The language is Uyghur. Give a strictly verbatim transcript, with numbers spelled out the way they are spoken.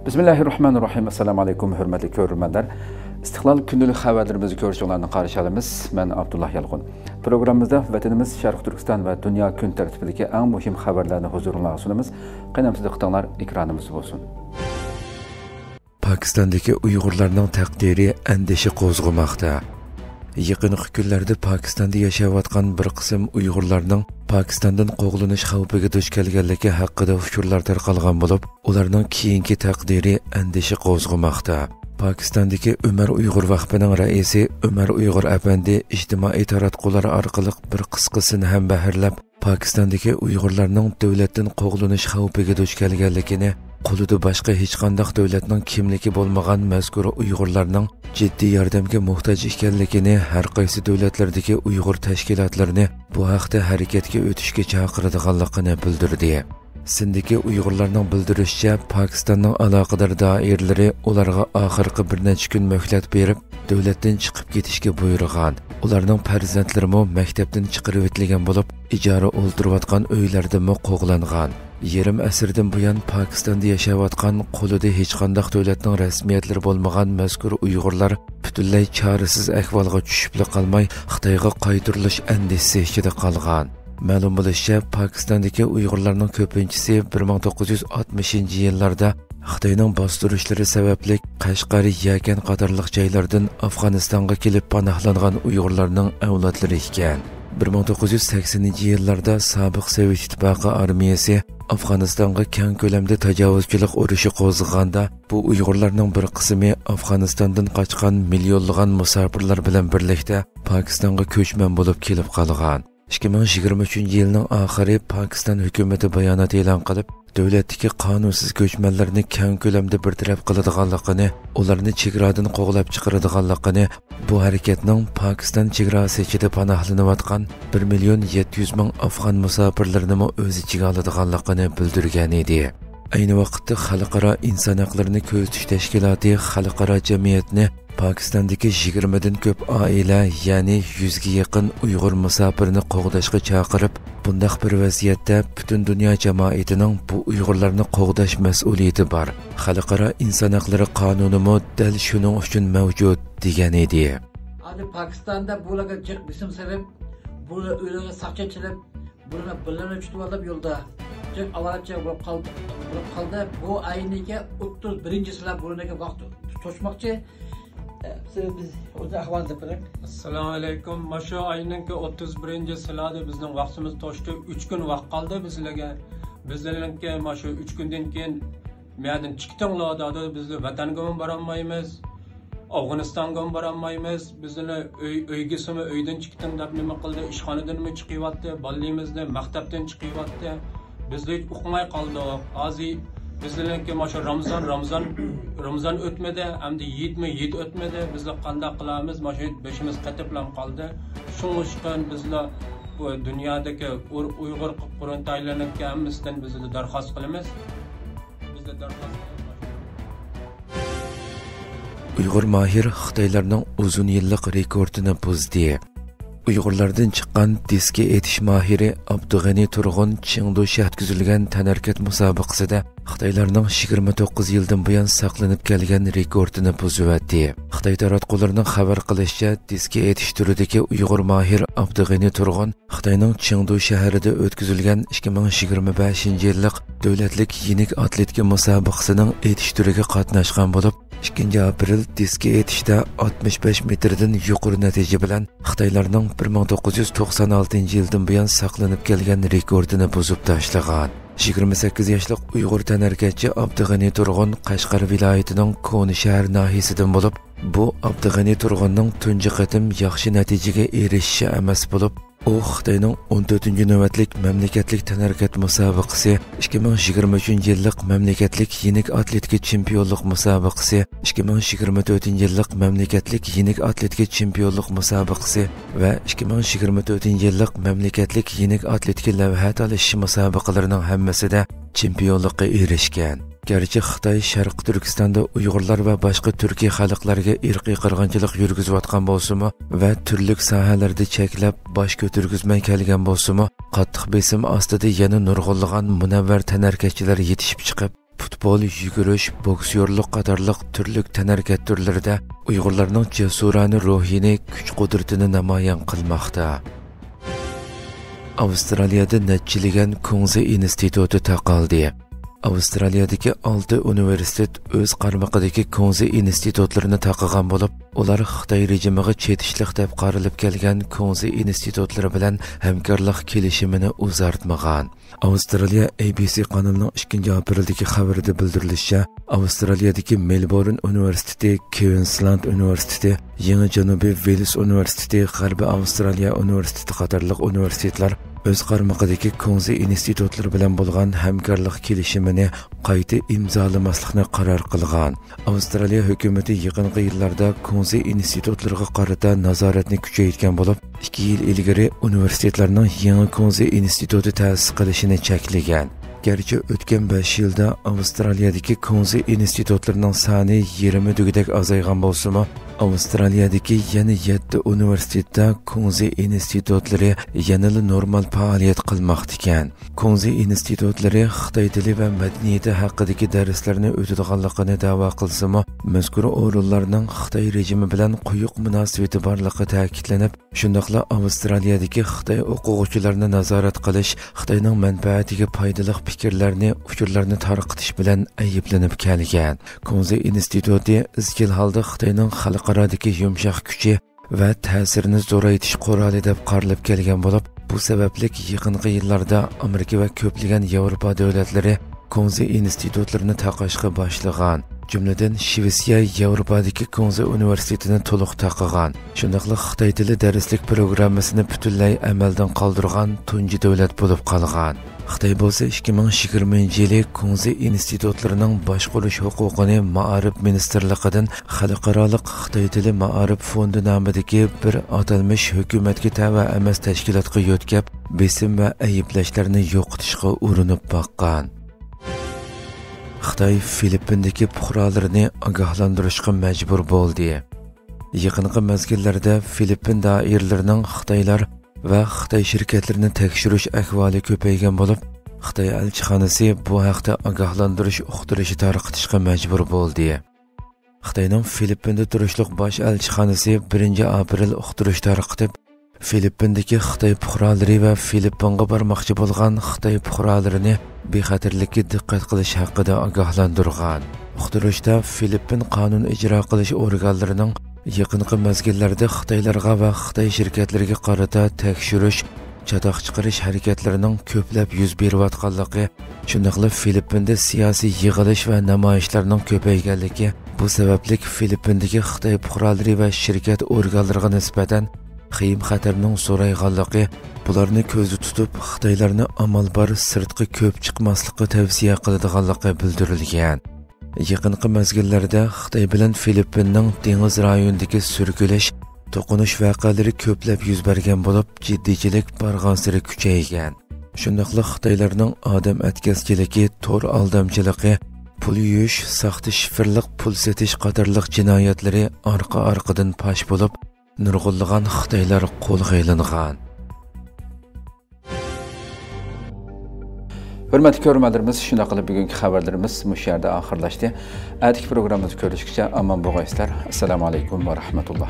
بىسمىللاھىررەھمانىررەھىم. ئەسسالامۇ ئەلەيكۇم، ھۆرمەتلىك كۆرۈرمەنلەر. ئىستىقلال كۈندىلىك خەۋەرلىرىمىزنى كۆرۈشۈڭلارنى قارشى ئالىمىز. مەن ئابدۇللا يالقۇن. پروگراممىمىزدا ۋەتىنىمىز شەرقىي تۈركىستان ۋە دۇنيا كۈن تەرتىپىدىكى ئەڭ مۇھىم خەۋەرلەرنى ھۇزۇرۇڭلارغا سۇنىمىز. قېنى ئەمىسە دىققىتىڭلار ئېكرانىمىزدا بولسۇن. پاكىستاندىكى ئۇيغۇرلارنىڭ تەقدىرى ئەندىشە قوزغىماقتا. يېقىنقى كۈنلەردە پاكىستاندا ياشاۋاتقان بىر قىسىم ئۇيغۇرلارنىڭ پاكىستاندىن قوغلىنىش خەۋپىگە دۇچ كەلگەنلىكى ھەققىدە ئۇچۇرلار تارقالغان بولۇپ، ئۇلارنىڭ كېيىنكى تەقدىرى ئەندىشە قوزغىماقتا. پاكىستاندىكى ئۆمەر ئۇيغۇر ۋەقپىنىڭ رەئىسى ئۆمەر ئۇيغۇر ئەپەندى ئىجتىمائىي تاراتقۇلار ئارقىلىق بىر قىسقىسىنى ھەمبەھىرلەپ، پاكىستاندىكى ئۇيغۇرلارنىڭ دۆلەتتىن قوغلىنىش خەۋپىگە دۇچ كەلگەنلىكىنى، قولىدا باشقا ھېچقانداق دۆلەتنىڭ كىملىكى بولمىغان مەزكۇر ئۇيغۇرلارنىڭ جىددىي ياردەمگە موھتاج ئىكەنلىكىنى، ھەر قايسى دۆلەتلەردىكى ئۇيغۇر تەشكىلاتلىرىنى بۇ ھەقتە ھەرىكەتكە ئۆتۈشكە چاقىرىدىغانلىقىنى بىلدۈردى. سىندىكى ئۇيغۇرلارنىڭ بىلدۈرۈشىچە، پاكىستاننىڭ ئالاقىدار دائىرىلىرى ئۇلارغا ئاخىرقى بىر نەچچە كۈن مۆھلەت بېرىپ، دۆلەتتىن چىقىپ كېتىشكە بۇيرۇغان. ئۇلارنىڭ پەرزەنتلىرىمۇ مەكتەپتىن چىقىرىۋېتىلگەن بولۇپ، ئىجارە ئولتۇرۇۋاتقان ئۆيلەردىنمۇ قوغلانغان. يېرىم ئەسىردىن بۇيان پاكىستاندا ياشاۋاتقان، قولىدا ھېچقانداق دۆلەتنىڭ رەسمىيەتلىرى بولمىغان مەزكۇر ئۇيغۇرلار پۈتۈنلەي چارىسىز ئەھۋالغا چۈشۈپلا قالماي، خىتايغا قايتۇرۇلۇش ئەندىشىسى ئىچىدە قالغان. مەلۇم بولۇشىچە، پاكىستاندىكى ئۇيغۇرلارنىڭ كۆپىنچىسى بىر مىڭ توققۇز يۈز ئاتمىشىنچى يىللاردا خىتاينىڭ باستۇرۇشلىرى سەۋەبلىك قەشقەر، يەكەن قاتارلىق جايلاردىن ئافغانىستانغا كېلىپ پاناھلانغان ئۇيغۇرلارنىڭ ئەۋلادلىرى ئىكەن. بىر مىڭ توققۇز يۈز سەكسىنىنچى يىللاردا سابىق سوۋېت ئىتتىپاقى ئارمىيەسى ئافغانىستانغا كەڭ كۆلەمدە تاجاۋۇزچىلىق ئۇرۇشى قوزغىغاندا، بۇ ئۇيغۇرلارنىڭ بىر قىسمى ئافغانىستاندىن قاچقان مىليونلىغان مۇساپىرلار بىلەن بىرلىكتە پاكىستانغا كۆچمەن بولۇپ كېلىپ قالغان. ئىككى مىڭ يىگىرمە ئۈچىنچى يىلنىڭ ئاخىرى پاكىستان ھۆكۈمىتى بايانات ئېلان قىلىپ، دۆلەتتىكى قانۇنسىز كۆچمەنلەرنى كەڭ كۆلەمدە بىر تەرەپ قىلىدىغانلىقىنى، ئۇلارنى چېگرادىن قوغلاپ چىقىرىدىغانلىقىنى، بۇ ھەرىكەتنىڭ پاكىستان چېگراسى ئىچىدە پاناھلىنىۋاتقان بىر مىليون يەتتە يۈز مىڭ ئافغان مۇساپىرلىرىنىمۇ ئۆز ئىچىگە ئالىدىغانلىقىنى بىلدۈرگەن ئىدى. ئەينى ۋاقىتتا خەلقئارا ئىنسان ھەقلىرىنى كۆزىتىش تەشكىلاتى خەلقئارا جەمئىيەتنى پاكىستاندىكى يىگىرمىدىن كۆپ ئائىلە، يەنى يۈزگە يېقىن ئۇيغۇر مۇساپىرىنى قوغداشقا چاقىرىپ، بۇنداق بىر ۋەزىيەتتە پۈتۈن دۇنيا جامائىتىنىڭ بۇ ئۇيغۇرلارنى قوغداش مەسئۇلىيىتى بار. خەلقئارا ئىنسان ھەقلىرى قانۇنىمۇ دەل شۇنىڭ ئۈچۈن مەۋجۇت، دېگەن ئىدى. ھازىر پاكىستاندا بۇلارغا جىق بېسىم سېلىپ، بۇلار ئۆيلىرىگە ساقچى چېلىپ، بۇلارنى، بۇلارنى تۇتۇۋالدىم يولدا. جىق ئاۋارىچى بولۇپ قالدى، بولۇپ قالدى. بۇ ئاينىڭكى ئوتتۇز بىرىنچىسىلەر بۇلارنىڭكى ۋاقىت توشماقچى. ئە، سىز بىز ئۆزى ئەھۋالنى دەپ بېرىڭ. ئەسسالامۇ ئەلەيكۇم. ماشۇ ئاينىڭكى ئوتتۇز بىرىنچىسىلەردە بىزنىڭ ۋاقتىمىز توشتى. ئۈچ كۈن ۋاقىت قالدى بىزلەرگە. بىزلەرنىڭكى ماشۇ ئۈچ كۈندىن كېيىن مەدىن چىقتىڭلار دەدى، بىز ۋەتەنگىمۇ بارالمايمىز، ئافغانىستانغىمۇ بارالمايمىز، بىزنى ئۆي، ئۆيگىسىمۇ ئۆيدىن چىقتىڭ دەپ نېمە قىلدى، ئىشخانىدىنمۇ چىقىۋەتتى، بالىمىزنى مەكتەپتىن چىقىۋەتتى. بىز ھېچ ئۇقماي قالدۇق. ھازىر بىزنىڭكى ماشۇ رامزان، رامزان، رامزان ئۆتمىدى، ئەمدى يىدمۇ يىد ئۆتمىدى، بىز قانداق قىلارمىز، ماشۇ بېشىمىز قېتىپلا قالدى. شۇڭلاشقا بىزلا بۇ دۇنيادىكى ئۇر-، ئۇيغۇر قۇرۇلتايلىرىنىڭكى ھەممىسىدىن بىزلا دەرخاس قىلىمىز. ئۇيغۇر ماھىر خىتايلارنىڭ ئۇزۇن يىللىق رېكورتىنى بۇزدى. ئۇيغۇرلاردىن چىققان دىسكى ئېتىش ماھىرى ئابدۇغېنى تۇرغۇن چېڭدۇ شەھىرىدە ئۆتكۈزۈلگەن تەنھەرىكەت مۇسابىقىسىدە خىتايلارنىڭ يىگىرمە توققۇز يىلدىن بۇيان ساقلىنىپ كەلگەن رېكورتىنى بۇزۇۋەتتى. خىتاي تاراتقۇلىرىنىڭ خەۋەر قىلىشىچە، دىسكى ئېتىش تۈرىدىكى ئۇيغۇر ماھىر ئابدۇغېنى تۇرغۇن خىتاينىڭ چېڭدۇ شەھىرىدە ئۆتكۈزۈلگەن ئىككى مىڭ يىگىرمە بەشىنچى يىللىق دۆلەتلىك يېنىك ئاتلېتىكا مۇسابىقىسىنىڭ ئېتىش تۈرىگە قاتناشقان بولۇپ، ئىككىنچى ئاپرېل دىسكى ئېتىشتا ئاتمىش بەش مېتىردىن يۇقىرى نەتىجە بىلەن خىتايلارنىڭ بىر مىڭ توققۇز يۈز توقسان ئالتىنچى يىلدىن بۇيان ساقلىنىپ كەلگەن رېكورتىنى بۇزۇپ تاشلىغان. يىگىرمە سەككىز ياشلىق ئۇيغۇر تەنھەرىكەتچى ئابدۇغېنى تۇرغۇن قەشقەر ۋىلايىتىنىڭ كونىشەھەر ناھىيەسىدىن بولۇپ، بۇ ئابدۇغېنى تۇرغۇننىڭ تۇنجى قېتىم ياخشى نەتىجىگە ئېرىشىشى ئەمەس بولۇپ، ئۇ خىتاينىڭ ئون تۆتىنچى نۆۋەتلىك مەملىكەتلىك تەنھەرىكەت مۇسابىقىسى، ئىككى مىڭ يىگىرمە ئۈچىنچى يىللىق مەملىكەتلىك يېنىك ئاتلېتىكا چېمپىيونلۇق مۇسابىقىسى، ئىككى مىڭ يىگىرمە تۆتىنچى يىللىق مەملىكەتلىك يېنىك ئاتلېتىكا چېمپىيونلۇق مۇسابىقىسى ۋە ئىككى مىڭ يىگىرمە تۆتىنچى يىللىق مەملىكەتلىك يېنىك ئاتلېتىكا لەۋھە تالىشىش مۇسابىقىلىرىنىڭ ھەممىسىدە چېمپىيونلۇققا ئېرىشكەن. گەرچە خىتاي شەرقىي تۈركىستاندا ئۇيغۇرلار ۋە باشقا تۈركىي خەلقلەرگە ئىرقىي قىرغىنچىلىق يۈرگۈزۈۋاتقان بولسىمۇ ۋە تۈرلۈك ساھەلەردە چەكلەپ باش كۆتۈرگۈزمەي كەلگەن بولسىمۇ، قاتتىق بېسىم ئاستىدا يەنە نۇرغۇنلىغان مۇنەۋۋەر تەنھەرىكەتچىلەر يېتىشىپ چىقىپ، پۇتبول، يۈگۈرۈش، بوكسيورلۇق قاتارلىق تۈرلۈك تەنھەرىكەت تۈرلىرىدە ئۇيغۇرلارنىڭ جەسۇرانە روھىنى، كۈچ-قۇدرىتىنى نامايان قىلماقتا. ئاۋسترالىيەدە نەچچىلىگەن كۇڭزى ئىنستىتۇتى تاقالدى. ئاۋسترالىيەدىكى ئالتە ئۇنىۋېرسىتېت ئۆز قارمىقىدىكى كۇڭزى ئىنستىتۇتلىرىنى تاقىغان بولۇپ، ئۇلار خىتاي رېجىمىغا چېتىشلىق دەپ قارىلىپ كەلگەن كۇڭزى ئىنستىتۇتلىرى بىلەن ھەمكارلىق كېلىشىمىنى ئۇزارتمىغان. ئاۋسترالىيە ئەي بى سى قانىلىنىڭ ئىككىنچى ئاپرېلدىكى خەۋىرىدە بىلدۈرۈلۈشىچە، ئاۋسترالىيەدىكى مېلبورن ئۇنىۋېرسىتېتى، كۋىنسلاند ئۇنىۋېرسىتېتى، يېڭى جەنۇبىي ۋېلىس ئۇنىۋېرسىتېتى، غەربىي ئاۋسترالىيە ئۇنىۋېرسىتېتى قاتارلىق ئۇنىۋېرسىتېتلار ئۆز قارمىقىدىكى كۇڭزى ئىنستىتۇتلىرى بىلەن بولغان ھەمكارلىق كېلىشىمىنى قايتا ئىمزالىماسلىقنى قارار قىلغان. ئاۋسترالىيە ھۆكۈمىتى يېقىنقى يىللاردا كۇڭزى ئىنستىتۇتلىرىغا قارىتا نازارەتنى كۈچەيتكەن بولۇپ، ئىككى يىل ئىلگىرى ئۇنىۋېرسىتېتلارنىڭ يېڭى كۇڭزى ئىنستىتۇتى تەسىس قىلىشىنى چەكلىگەن. گەرچە ئۆتكەن بەش يىلدا ئاۋسترالىيەدىكى كۇڭزى ئىنستىتۇتلىرىنىڭ سانى يېرىمى دېگۈدەك ئازايغان بولسىمۇ، ئاۋسترالىيەدىكى يەنە يەتتە ئۇنىۋېرسىتېتتا كۇڭزى ئىنستىتۇتلىرى يەنىلا نورمال پائالىيەت قىلماقتىكەن. كۇڭزى ئىنستىتۇتلىرى خىتاي تىلى ۋە مەدەنىيىتى ھەققىدىكى دەرسلەرنى ئۆتىدىغانلىقىنى دەۋا قىلسىمۇ، مەزكۇر ئورۇنلارنىڭ خىتاي رېجىمى بىلەن قويۇق مۇناسىۋىتى بارلىقى تەكىتلىنىپ، شۇنداقلا ئاۋسترالىيەدىكى خىتاي ئوقۇغۇچىلارنى نازارەت قىلىش، خىتاينىڭ مەنپەئەتىگە پايدىلىق پىكىرلەرنى، ئۇچۇرلارنى تارقىتىش بىلەن ئەيىبلىنىپ كەلگەن. كۇڭزى ئىنستىتۇتى ئىزچىل ھالدا خىتاينىڭ خەلقئارادىكى يۇمشاق كۈچى ۋە تەسىرىنى زورايتىش قورالى دەپ قارىلىپ كەلگەن بولۇپ، بۇ سەۋەبلىك يېقىنقى يىللاردا ئامېرىكا ۋە كۆپلىگەن ياۋروپا دۆلەتلىرى كۇڭزى ئىنستىتۇتلىرىنى تاقاشقا باشلىغان. جۈملىدىن، شىۋېتسىيە ياۋروپادىكى كۇڭزى ئۇنىۋېرسىتېتىنى تولۇق تاقىغان. شۇنداقلا خىتاي تىلى دەرسلىك پروگراممىسىنى پۈتۈنلەي ئەمەلدىن قالدۇرغان تۇنجى دۆلەت بولۇپ قالغان. خىتاي بولسا ئىككى مىڭ يىگىرمىنچى يىلى كۇڭزى ئىنستىتۇتلىرىنىڭ باشقۇرۇش ھوقۇقىنى مائارىپ مىنىستىرلىقىدىن خەلقئارالىق خىتاي تىلى مائارىپ فوندى نامىدىكى بىر ئاتالمىش ھۆكۈمەتكە تەۋە ئەمەس تەشكىلاتقا يۆتكەپ، بېسىم ۋە ئەيىبلەشلەرنى يوقىتىشقا ئۇرۇنۇپ باققان. خىتاي فىلىپپىندىكى پۇقرالىرىنى ئاگاھلاندۇرۇشقا مەجبۇر بولدى. يېقىنقى مەزگىللەردە فىلىپپىن دائىرىلىرىنىڭ خىتايلار ۋە خىتاي شىركەتلىرىنى تەكشۈرۈش ئەھۋالى كۆپەيگەن بولۇپ، خىتاي ئەلچىخانىسى بۇ ھەقتە ئاگاھلاندۇرۇش ئۇقتۇرۇشى تارقىتىشقا مەجبۇر بولدى. خىتاينىڭ فىلىپپىندا تۇرۇشلۇق باش ئەلچىخانىسى بىرىنچى ئاپرېل ئۇقتۇرۇش تارقىتىپ، فىلىپپىندىكى خىتاي پۇقرالىرى ۋە فىلىپپىنغا بارماقچى بولغان خىتاي پۇقرالىرىنى بىخەتەرلىككە دىققەت قىلىش ھەققىدە ئاگاھلاندۇرغان. ئۇقتۇرۇشتا فىلىپپىن قانۇن ئىجرا قىلىش ئورگانلىرىنىڭ يېقىنقى مەزگىللەردە خىتايلارغا ۋە خىتاي شىركەتلىرىگە قارىتا تەكشۈرۈش، چاتاق چىقىرىش ھەرىكەتلىرىنىڭ كۆپلەپ يۈز بېرىۋاتقانلىقى، شۇنداقلا فىلىپپىندا سىياسىي يىغىلىش ۋە نامايىشلارنىڭ كۆپەيگەنلىكى، بۇ سەۋەبلىك فىلىپپىندىكى خىتاي پۇقرالىرى ۋە شىركەت ئورگانلىرىغا نىسبەتەن خېيىم-خەتەرنىڭ زورايغانلىقى، بۇلارنى كۆزدە تۇتۇپ، خىتايلارنى ئامال بار سىرتقا كۆپ چىقماسلىققا تەۋسىيە قىلىدىغانلىقى بىلدۈرۈلگەن. يېقىنقى مەزگىللەردە خىتاي بىلەن فىلىپپىننىڭ دېڭىز رايونىدىكى سۈركىلىش، توقۇنۇش ۋەقەلىرى كۆپلەپ يۈز بەرگەن بولۇپ، جىددىيچىلىك بارغانسېرى كۈچەيگەن. شۇنداقلا خىتايلارنىڭ ئادەم ئەتكەسچىلىكى، تور ئالدامچىلىقى، پۇل يۇيۇش، ساختا شىفىرلىق پۇل سېتىش قاتارلىق جىنايەتلىرى ئارقا-ئارقىدىن پاش بولۇپ، نۇرغۇنلىغان خىتايلار قولغا ئېلىنغان. ھۆرمەتلىك كۆرۈرمەنلىرىمىز، شۇنداق قىلىپ بۈگۈنكى خەۋەرلىرىمىز مۇشۇ يەردە ئاخىرلاشتى. ئەتىكى پروگراممىمىزدا كۆرۈشكىچە ئامان بولغايسىلەر. ئەسسالامۇ ئەلەيكۇم ۋە رەھمەتۇللا.